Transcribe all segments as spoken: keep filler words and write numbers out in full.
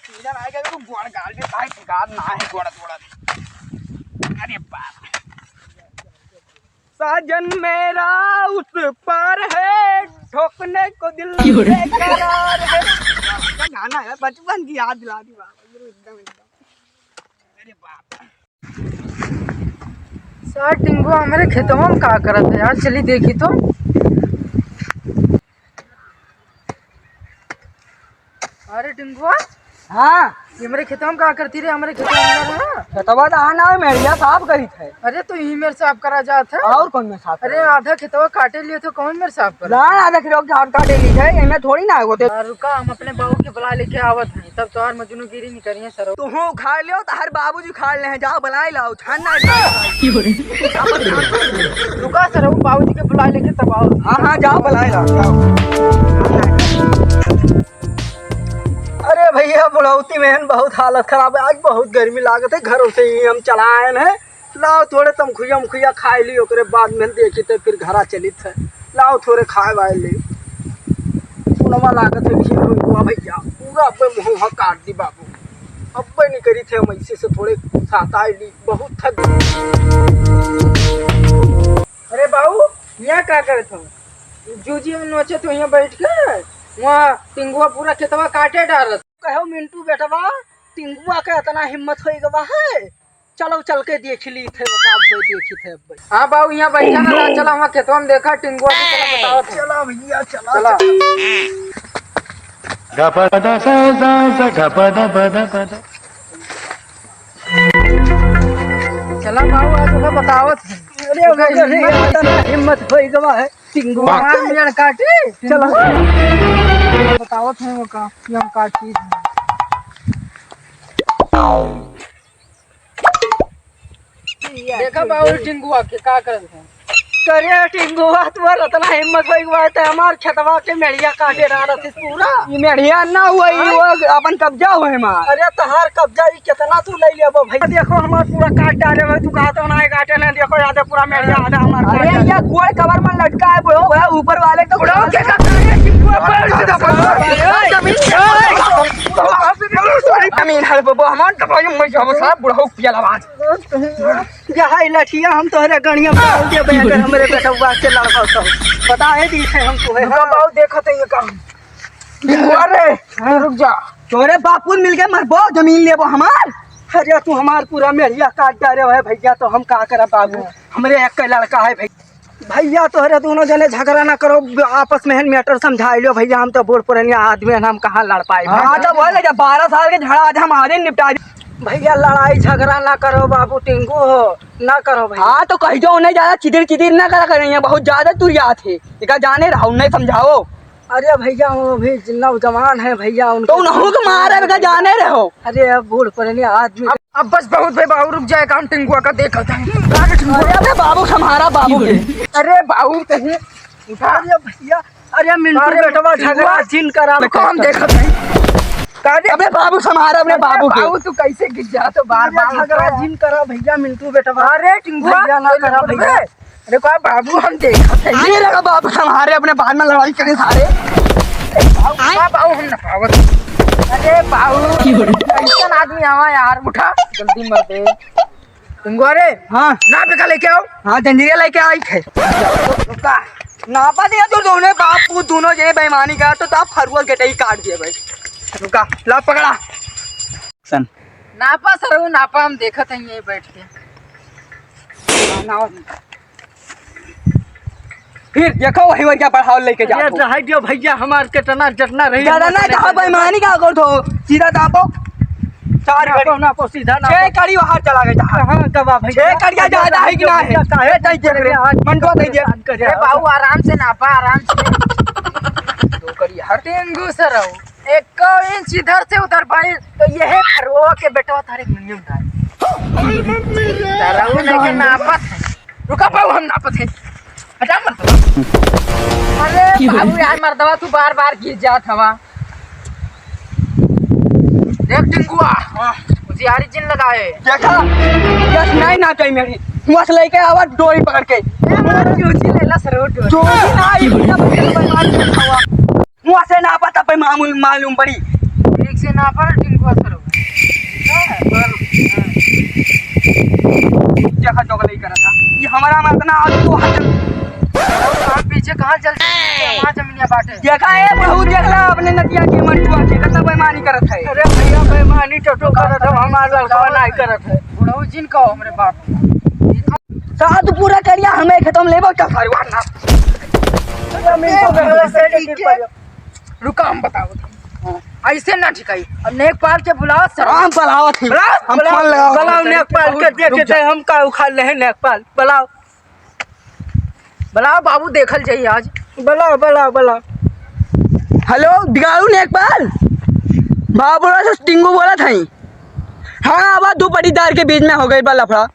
सीजन आएगा तो गोड़ गाल भी भाई, गाल ना है, गोड़ तोड़ा दे। अरे बाप। साजन मेरा उस पार है, ठोकने को दिल क्यों रे? बेकरार है। गाना है, बचपन की याद दिला दी बाबा, एकदम, एकदम। अरे बाप। सार टिंगुआ हमरे खेतवा में का करत है यार, चली देखी तो। अरे टिंगुआ। हाँ। ये हमरे खेतवा में का करती रे, हमरे खेतवा में ना रहा। खेतवा तो आना है, मेरिया साफ करी थे। अरे तो यही मेरे साफ करा जात है। और कौन मेरे साफ अरे करा? आधा खेतवा काटे लिए थे, कौन मेरे साफ कर? ना, आधा खेतवा के झाड़ काटे ली थे, इनमें थोड़ी ना होते। यार रुका, हम अपने बाबू के बुला लेके आवत हैं, तब तो यार मजनूगिरी नहीं करिए सर। तू उखाड़ लियो, तो हर बाबूजी उखाड़ ले हैं, जाओ बुलाए लाओ, छान ना। रुका सर, वो बाबूजी के बुला लेके तब आओ। हाँ, हाँ, जाओ बुलाए लाओ, जाओ। अरे भैया, बुढ़ौती में बहुत हालत खराब है, आज बहुत गर्मी लागत है, घरों से ही हम चला आए हैं। लाओ थोड़े तमखुइया उमखुइया खाए ली, ओकरे बाद में देखी थे, फिर घरा चलित है। लाओ थोड़े खाए वाए ली। सुनवा लागत है भीड़ हुई हुआ भैया, पूरा अब्बे मुँह काट दी बाबू। अब्बे नहीं करी थे हम ऐसे से थोड़े साताए ली, बहुत थक गए। अरे बाबू, यहाँ का करत हो? जूजी में नोचे तो यहाँ बैठ के, वहाँ टिंगुआ पूरा खेतवा काटे डारत। कहो मिंटू बेटवा, टिंगुआ के इतना हिम्मत होई गवा है, चलो चल के देख ली थे, ओका अब्बे देखी थे अब्बे। हाँ बाबू, यहाँ बैठा ना रहा, चला वहाँ खेतवा में देखा टिंगुआ की, चला बताओ थे। चला भैया, चला, चला। चला। गपदा सा सा सा गपदा पदा पदा। चला बाबू, आज ओका बतावत है। अरे, ओका ओका हिम्मत, हिम्मत होई गवा है। टिंगुआ। बाप रे, यार काटी। चला। बतावत है ओका, यहाँ काटी। देखा बाबू टिंगुआ के का करत है। करे टिंगुआ, तुम्हार इतना हिम्मत होई गवा है, ते हमार खेतवा के मेड़िया काटे रहा रहती पूरा। ई मेड़िया ना हुआ, ई हाँ? वो अपन कब्जा हुए हमार। अरे तोहार कब्जा ई कितना तू ले लेबो भाई? देखो हमार पूरा काट डाले भाई, तू कहा तो ना काटे ना, देखो याद है पूरा मेड़िया आधा हमार अरे काट डाले। ये गोड़ कमर में लटका है बुढ़ो, वह ऊपर वाले तो बुढ़ो के का करे? टिंगुआ पर से दबा। जमीन जमीन हर बबो हमार दबाई में जाबो साहब, बुढ़ो पियल आवाज। यह है लठिया, हम तोहरे गणिया में डाल देबे, अगर हमरे बेटवा से लड़बो तो। बताए दी है हम तोहे, रुका हाँ। बाऊ, देखत है ये काम। अरे, हाँ। रुक जा। तोरे बापुन मिल के मरबो, जमीन लेबो हमार। अरे, तू हमार पूरा मेड़िया काट डारे है भैया, तो हम का करब बाबू? हाँ। हमरे एक लड़का है भैया। भैया, तोहरे दोनों जने झगड़ा ना करो, आपस में हन matter समझाई लो भैया, हम तो बूढ़ पुरनिया आदमी हन, हम कहाँ लड़ पाई हाँ, भैया? तो बोले जब बारह साल के झगड़ा आज हम आज ही निपटा दे। भैया, लड़ाई झगड़ा ना करो बाबू, टिंगू हो, ना करो भैया। हाँ, तो कही जो उन्हें ज्यादा चिदिर चिदिर ना करा करें, यहाँ बहुत ज्यादा तुरियात है, एका जाने रहो, नहीं समझाओ। अरे भैया, वो भी नौजवान है भैया, उनको तो उन्हों के मारे का जाने रहो। अरे, अब बूढ़ पुरनिया आदमी। अब, अब बस बहुत भाई बाबू, रुक जाए, काम टिंगुआ का देखा था। अरे टिंगुआ। अरे, अरे बाबू, हमारा बाबू है। अरे बाबू, कहीं उठा। अरे भैया, अरे मिंटू अरे बेटवा, टिंगुआ। झगड़ा जिन करा तो काम देखा था। अरे बाबू, हमारा अपने अरे बाबू के। बाबू, तू कैसे गिर जा तो बार अरे बार झगड़ा उठा। जिन करा भैया, मिंटू बेटवा। अरे टिंगुआ, भैया ना करा भैया। अरे का बाबू, हम देखत है। ये लगा बाबू, हमारे अपने बाद में लड़ाई करें सारे। बाबू, बाबू, हम ना पावत। अरे बाबू, की हो रही? कैसन आदमी आवा यार, उठा जल्दी मर दे। टिंगुआ रे, हाँ। नापे का लेके आओ। हाँ, जंजीरा लेके आई है। रुका, नापा दिया तू दोनों बापू, दोनों जने बेईमानी का, तो आप फरुआ गेटई काट दिए भाई। रुका, ला पकड़ा। सन। नापा सर, वो नापा, हम देखत हैं यहीं बैठ के। फिर देखो वही वही क्या बढ़ाओ लेके अरे जाओ। रह दियो भैया, हमार कितना जतना रही, ज्यादा ना कहा, बेईमानी का कर दो, सीधा दाबो। चार नापो, कड़ी। नापो, सीधा नापो। छह कड़ी बाहर चला गया। हाँ, गवा भैया। छह कड़िया ज्यादा है कि ना है? काहे चाहिए रे? मंडवा दे दे। अरे बाबू, आराम से नापा, आराम से। दो कड़िया हट। टेंगू से रहो। एको इंच इधर से उधर भाई, तो ये है फरुआ के बेटवा तारे मुंह में डाल। तारा वो लेके नापत है। रुका बाबू, हम नापत है। हटा मत। अरे बाबू यार, मर्दवा तू बार बार गिर जात हवा। देख टिंगुआ, उजियारी जिन लगाए। देखा, बस नहीं ना चाहिए मेरी। बस लेके आवा डोरी पकड़ के। ए, मार के उसी ले ला सरो डोरी। डोरी ना, ये पूरा बर्बाद कर हवा। मुँह से ना पता पे मामूल मालूम पड़ी। से ना पर टिंगुआ सर हो। देखा जोगलई करत हा। ये हमारा में इतना आज तो हट। कहाँ पीछे कहाँ चल, वहाँ जमीनिया बाटे। देखा ए बहू, देख ला अपने नदिया के मंटुआ के, कितना बेईमानी करत है। अरे भैया, बेईमानी टोटो करत है, हमार लड़का नहीं करत है। बुढ़ऊ जिन कहो हमरे बाप। साथ पूरा करिया हमें खत्म लेबो का सारे वहाँ ना। रुका, हम बताओ। हाँ। ऐसे ना ठिकाई। अब नेकपाल के बुलाओ सर। हम बुलावत ही। बुलाओ, हम बुलाओ, फोन लगाओ। बुलाओ नेकपाल के, रुक जा। देखे हम का उखाड़ ले हैं नेकपाल। बुलाओ। बुलाओ बाबू, देखल जाई आज। बुलाओ, बुलाओ, बुलाओ। हेलो, दिगाड़ू नेकपाल। बाबू से टिंगू बोलत हई। हाँ, आवा दू पटीदार के बीच में हो गई बा लफड़ा।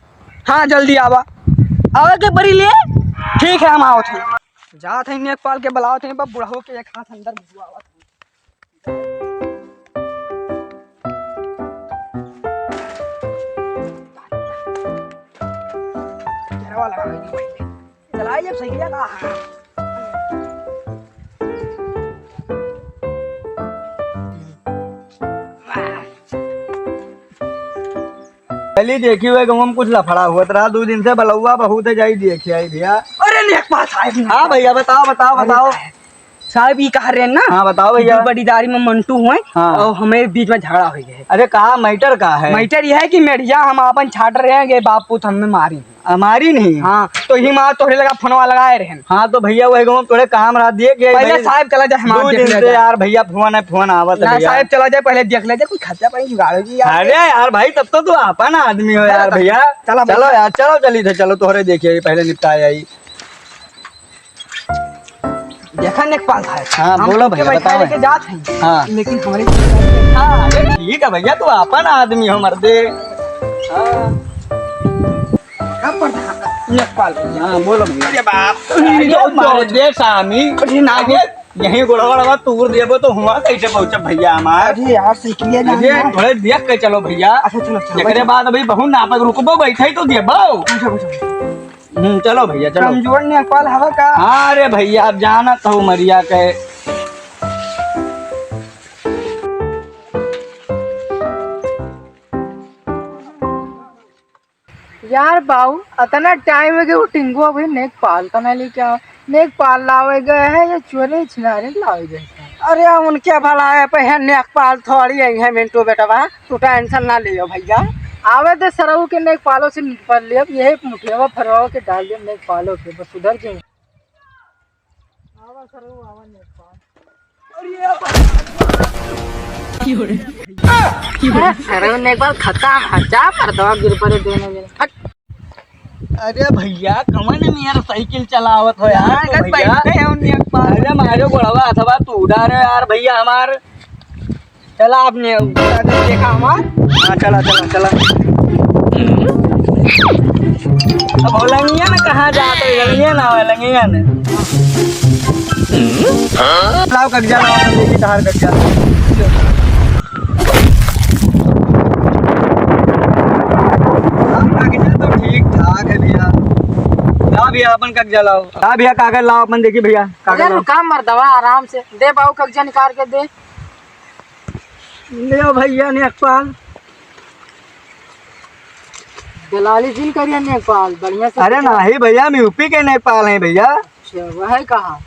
हाँ, जल्दी आवा। आवे के परी ले। ठीक है, हम आवत हई। जात हई नेकपाल के बुलावत हई, बा बुढ़ऊ के एक हाथ अंदर घुसवावत हई। घेरवा लगा दे पहले। चलाई जब सही का। चली देखी हुए गाँव में कुछ लफड़ा हुआ तो रहा, दो दिन से बलौआ बहुत है, जाई देखी आई भैया। अरे नेकपाल साहब। हाँ भैया, बताओ, बताओ, अरे बताओ। साहब, ई कहा रहे ना? हाँ, बताओ भैया। दो बटीदारी में मंटू हुए हाँ। और हमें बीच में झगड़ा हो गया है। अरे, का मैटर का है? मैटर यह है कि मेढ़िया हम आपन छाट रहे हैं, ये बाप पूत हमें मारी। आ, मारी नहीं? हाँ, तो ही मार तोहरे लगा फोनवा लगाए रहे हैं। हाँ, तो भैया वही गाँव तोहरे काम रहा दिए कि पहले भाई, साहब चला जाए, हम दो देख दिन ले से जाए। यार भैया फोन है, फोन आवत है ना, भैया। साहब चला जाए, पहले देख ले जाए, कोई खर्चा पानी जुगाड़ हो जी यार। अरे यार भाई, तब तो तू आपन आदमी हो चला, यार चला, भैया। चला चलो भैया। यार, चलो चली थे, चलो तोहरे देखिए, पहले निपटाए आई। देखा नेकपाल साहब, हाँ, हम बोलो तुमके भैया, बैठाए बताओ। लेके जात हैं। हाँ। लेकिन हमारे हाँ, अरे ठीक है भैया, तू आपन आदमी हो मर्दे। हाँ। का प्रधान? नेकपाल भैया। हाँ, बोलो भैया। अरे बाप। अरे अरे मारे दे सामी। अरे ना अरे, यहीं गोड़वा वड़वा तूर देबो तो हुआ कैसे पहुँचब भैया हमार? अरे यार, सीखिए ना अरे यार। थोड़े देख के चलो भैया। अच्छा, चलो, चलो, एकरे चलो। बाद अभी बहुत नाटक रुकबो, बैठे ही तो देबो। अच्छा, अच्छा, अच्छा। हम्म, चलो भैया, चलो। कमजोर नेकपाल हवा का? हाँ रे भैया, आप जानत हो मरिया के। यार बाऊ, अतना टाइम हो गया, वो टिंगुआ भाई नेकपाल का ना लेके आओ। नेकपाल लावे गए हैं या चोरे छिनारे लावे गए हैं? अरे उनके भला है, पे है नेकपाल थोड़ी आई है मिंटू बेटवा, तू टेंशन ना लियो भैया। आवे दे सरऊ के नेकपालों से निपट लियो, अब यही मुठियावा फरवा के डाल दियो नेकपालों के, बस सुधर जाए। आवा सरऊ, आवा नेकपाल। अरे सरऊ नेकपाल खत्म, हटा पर दवा गिर पड़े दोनों जने। हट। अरे भैया, कवन मेर साइकिल चलावत हो यार, यार, तू अगर भैया? बैठते हैं उन्हीं के पास। अरे मारो गोड़वा अथवा तू उड़ा रहे यार भैया हमार। चला आपने देखा हमार। हाँ, चला, चला, चला। अब वो लंगिया ने कहाँ जात है? लंगिया ना हो, लंगिया ने। लाओ कगजा, लाओ, हम देखी तहार कगजा। हाँ, कगजा तो ठीक ठाक है भैया। लाओ भैया, अपन कगजा लाओ। हाँ भैया, कागज लाओ, अपन देखी भैया, कागज अरे लाओ। रुका मर्दवा, आराम से दे बाऊ, कगजा निकाल के दे। ले भैया नेकपाल। दलाली जिन करिया नेकपाल, बढ़िया से अरे नहीं भैया, हम यूपी के नेकपाल हैं भैया। अच्छा, वह है कहाँ?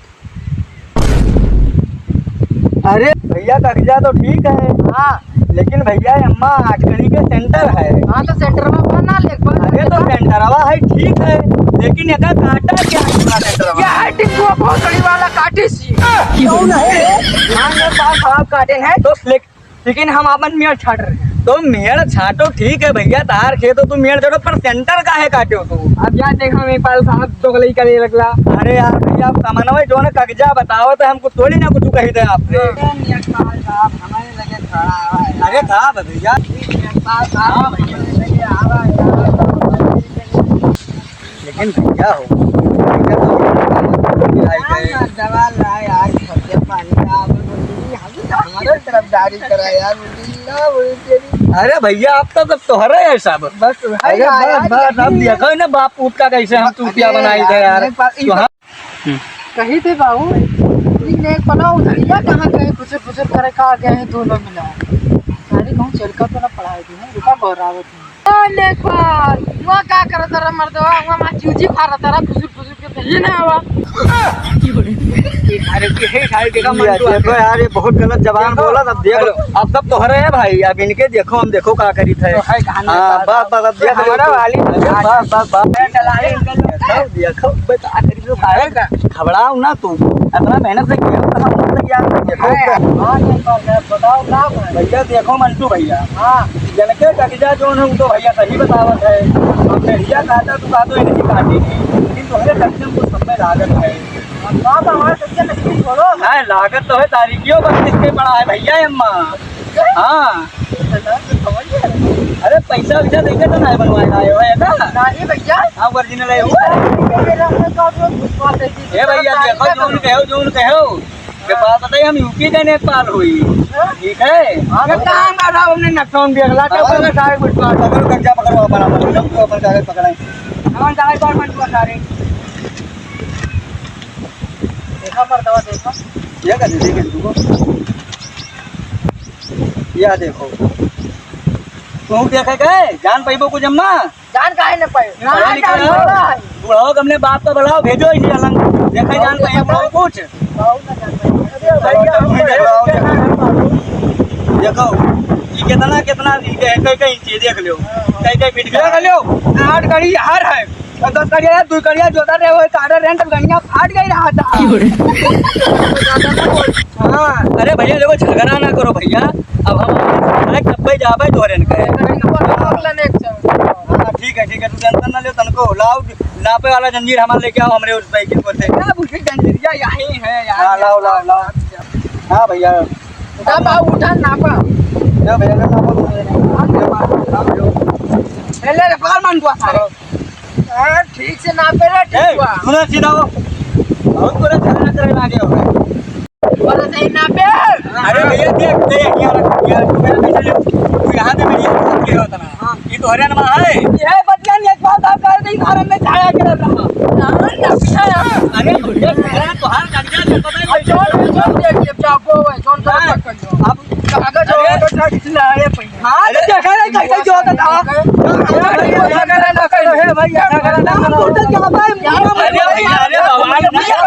अरे भैया, कगजा तो ठीक है। हाँ। लेकिन भैया, अम्मा आटकड़ी के सेंटर है। हाँ, तो सेंटर में बना ले, बना अरे तो ले। सेंटरवा है, ठीक है, लेकिन एका काटा क्या है सेंटरवा? यह है टिंगुआ भोसड़ी वाला काटी सी। क्यों नहीं? हाँ, मेरे पास आप काटे हैं, तो ले-, लेकिन हम आपन मेड़ छाट रहे हैं। तो मेड़ छाटो, ठीक है भैया, तार खेत हो, तू मेड़ छाटो, पर सेंटर काहे काटे हो तू? अब जा देख, हम एक बार साहब दोगलई करे लगला। अरे यार भैया, आप कमनवे जो ना कगजा बताओ, तो हमको थोड़ी ना कुछ कही थे आपने। हाँ। एक बार साहब हमारे लगे खड़ा हुआ है। अरे था भैया। एक बार साहब हमारे लगे आ रहा है। लेकिन भैया हो, भैया तो यार, दवा ला यार, खर्चे पानी का, आप लोग बोलिए, हम हमारे तरफदारी करा यार, बोलिए, ना बोलिए तेरी। अरे भैया, आप तो सब तोहरे हैं सब। बस भाई, अरे यार, बस, यार, बस, अब यही देखो ना बाप पूत का कैसे हम चूतिया बनाई थे यार। मेरे पास तो हाँ। कही थे बाबू, ये नेक बनाओ, भैया कहाँ गए, खुसर फुसर करे, कहाँ गए हैं दोनों मिला? कहूँ चरका तो ना पड़ा है, रुका, बहरावत है। ओ, देखो, वो का करत रहा मर्दवा, वो हमार जूजी फारत रहा, खुसुर खुसुर के, ये ना आवा। ये सारे के, हे सारे के का मन ये तो देखो यार, ये बहुत गलत जबान बोला। अब देखो, अब सब तोहरे है भाई, अब इनके देखो, हम देखो का करीत है। तो है कहाँ हाँ, बस, बस, अब देख हमारा वाली अरे, बस, बस, बस। देखो, देखो, बस, का करीत है, का है? घबराओ ना तू, इतना मेहनत से किया, इतना मेहनत से किया, देखो। हाँ, हाँ, ये तो है, बताओ ना भाई। भैया देखो मंटू भैया, हाँ। जनके कगजा जोन है, वो तो भैया सही बतावत है। अब भेड़िया काटा तू का तो इनकी काटी थी, लेकिन तोहरे कगजे में कुछ समय लागत है। अब बाप हमारे कगजे में कुछ छोड़ो। नहीं, लागत तो है, तारीखियों पर किसके पड़ा है भैया, अम्मा। हाँ। अरे पैसा वैसा देके तो नहीं बनवाए आए हो, है ना? नहीं भैया। हाँ, ओरिजिनल है वो। ए भैया, देखो, जोन कहो, जोन कहो। के बात बताई, हम यूपी के नेपाल हुई। हाँ? ठीक है? हाँ, तो काम आ रहा, हमने नक्शा भी अगला, तो हाँ। पकड़, सारे कुछ बात। पकड़ो, कब्जा पकड़ो, अपन, अपन, सब तो अपन कागज पकड़ाएं। अपन कागज पर अपन पकड़ा रहे। देखा मर्दवा, देखा। ये कर दे, देख ले तू। या देखो। तू देखे गए, जान पाइबो कुछ अम्मा? जान काहे न पाए? पढ़े लिखे जान हो? पाए। बुढ़ाओ के हमने बाप का बुलाओ, भेजो इसी अलंग। देखे जान पाए बुढ़ाओ कुछ? बहुत ना जान पाए। अरे भैया, हम पढ़े लिखे हैं। देखो, ये कितना, कितना फीट है, कई, कई इंची देख लो। कई, कई फीट का। देख लो, आठ कड़ी हर है। और दस कड़िया, दो कड़िया जोता रहे, वो काटा रहे, तब गनिया फाट गई रहा था। हाँ। अरे भैया, देखो, झगड़ा ना करो भैया। अब हम आए तब पे जाबे तोहरे न कहे। हाँ, ठीक है, ठीक है, तू टेंशन ना ले, तनको लाओ, नापे वाला जंजीर हमारे लेके आओ, हमरे उस साइकिल पर से। क्या बुझे जंजीरिया यही है यार। हाँ, लाओ, लाओ, लाओ। हाँ भैया। उठा बा, उठा नापा। ले भैया, ले नापो। ले ले रे, बाल मान दुआ सारे। हाँ, ठीक से नापे रे, ए, ठीक बा। तू ना सीधा हो। बहुत तोरे झगड़ा करे लागे हो। बोलो सही नापे। अरे भैया, देख, देख, ये वाला, ये वाला, तू मेरा पैसा ले। तू यहाँ से मेरी ये ले होता ना। हाँ। ये तो हरियाणा में है। ये बतिया नहीं, एक बात आप कर दे, सारे में छाया कर रहा। ना, ना, पीछा है। अरे भैया, तोहरा तो हर कागजात में पता है। अच्छा, अच्छा, देख, ये क्या वो है, कौन सा हाँ। पकड़ लो। अब कागज अरे। और मोटरसाइकिल लाए पैसा। हाँ, तो देखा नहीं, कैसे जो होता था। अरे भैया, अरे बाबा, अरे भैया, अरे बाबा, अरे भैया,